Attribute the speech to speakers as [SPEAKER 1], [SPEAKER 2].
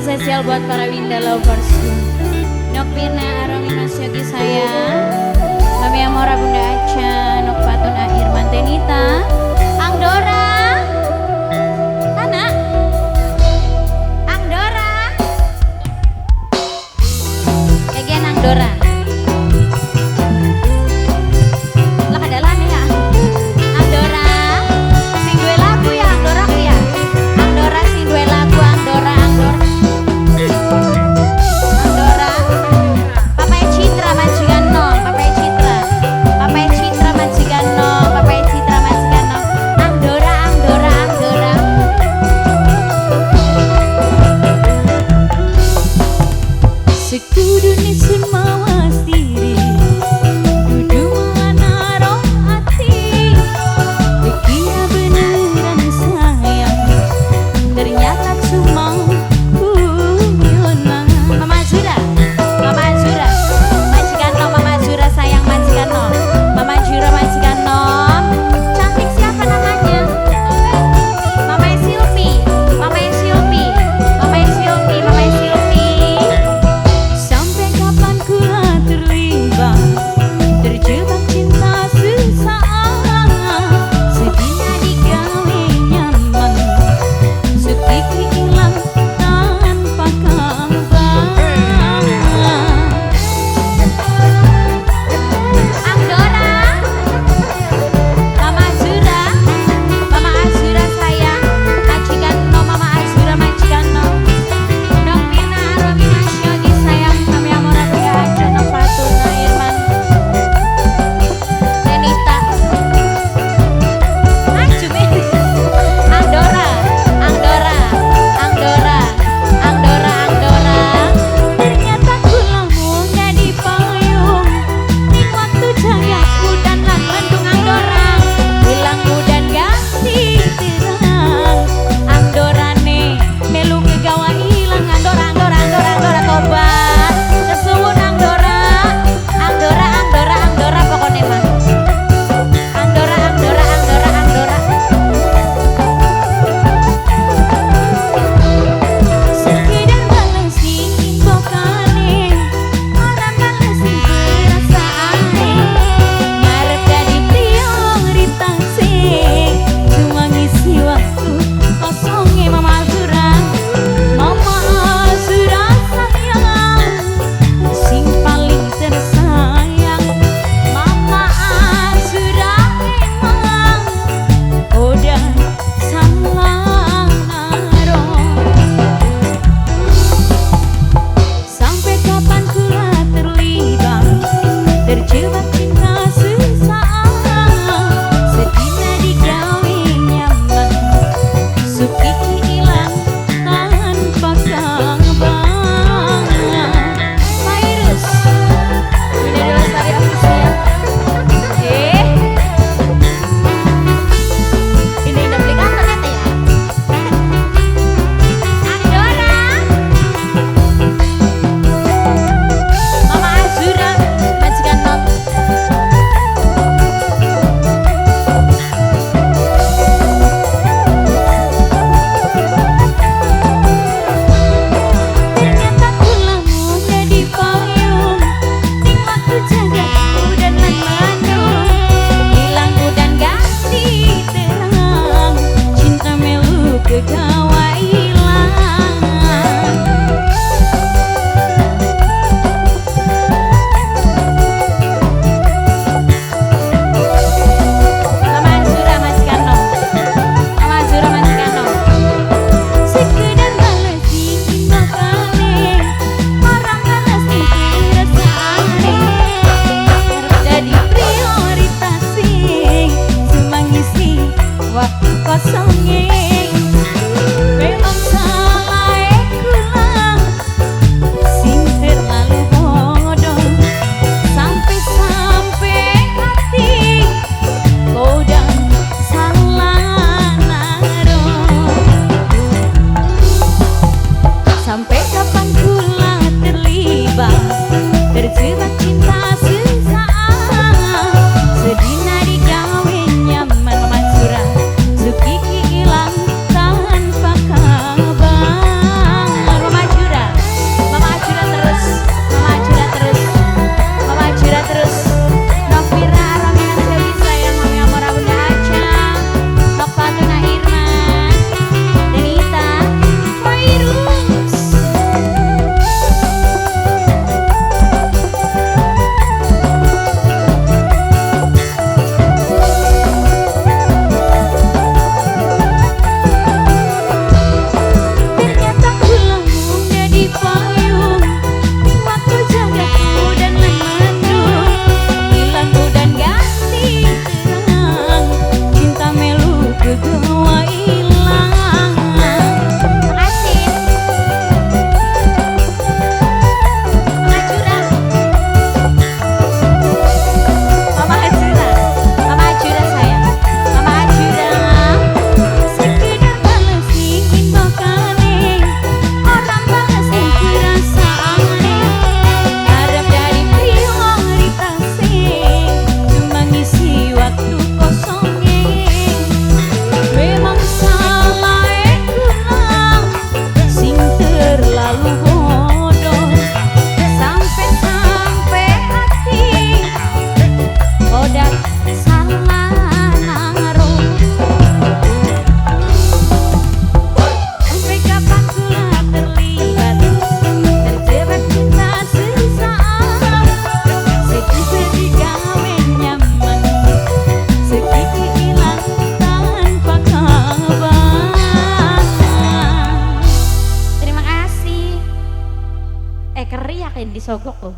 [SPEAKER 1] Spesial buat para Winda lovers. Nok Mirna Aromi Mas Yogi sayang, Mami Amora Bunda Aca, Nok Fatun Irman Tenita, Angdora, Tana, Angdora, Kagian Angdora. Lah adalah nih ya, Angdora, sing duwe lagu ya Angdora ku ya, Angdora sing duwe lagu Angdora Angdora. Angdora, Papa Citra majikan no, Papa Citra, Papa Citra majikan no, Papa Citra majikan no, Angdora Angdora Angdora.
[SPEAKER 2] Sekudu nisun mawas diri, dudu naro ati, dikira beneran sayang, ternyata cuma guyonan.
[SPEAKER 1] Mama Azura, Mama Azura, majikan no, Mama Azura sayang majikan no, Mama Azura majikan no. Cantik siapa namanya? Mama Silvi, Mama Silvi, Mama Silvi, Mama Silvi.
[SPEAKER 2] Sampai kapan kula terlibat, terjebak cinta sesaat, sedihnya digawe nyaman, setiki ilang tanpa kabar.
[SPEAKER 1] Angdora, Mama Azura, Mama Azura sayang, majikan no, Mama Azura majikan no. Nok Mirna Aromi Mas Yogi sayang, Mami Amora Bunda Aca, Nok Fatuna Irman, Renita, Maju nih. Angdora, Angdora, Angdora, Angdora, Angdora.
[SPEAKER 2] Ternyata kula mung dadi payung, ning waktu jagat udan lan mendung.
[SPEAKER 1] Angdora,
[SPEAKER 2] Hilang udan ganti terang, Angdorane melu kegawa ilang.
[SPEAKER 1] Angdora, Angdora, Angdora, Angdora tobat. Kesuwun Angdora, Angdora, Angdora, Angdora pokoknya mah. Angdora, Angdora, Angdora, Angdora.
[SPEAKER 2] Sekedar balesi invokane, ora balesi perasaane, ngarep dadi prioritase, cuma ngisi waktu kosonge. Mama Azura, Mama Azura sayang, sing paling tersayang. Mama Azura emang udah salah naro. Sampai kapan kula terlibat, terjebak cinta sesaat, sedihnya digawe nyaman, sukiki ilang tanpa kabar.
[SPEAKER 1] Virus, Winda Lestari official. Eh, ini udah beli kan ternyata ya. Angdora, Mama Azura, majikan not.
[SPEAKER 2] Ternyata kula mung dadi payung, ning waktu jagat udan lan mendung,
[SPEAKER 1] Hilang udan ganti
[SPEAKER 2] terang, cinta melu kegawa ilang.
[SPEAKER 1] Mama Azura majikan no, Mama Azura majikan no.
[SPEAKER 2] Sekedar balesi invokane, ora balesi perasaane,
[SPEAKER 1] Jadi
[SPEAKER 2] prioritase, cuma ngisi waktu kosonge. Salah naruh. Sampai kapan kula terlibat, terjebak cinta sesaat. Sedih-sedih gawe nyaman, sedikit hilang tanpa kabar.
[SPEAKER 1] Terima kasih. Keriak yang disogok loh.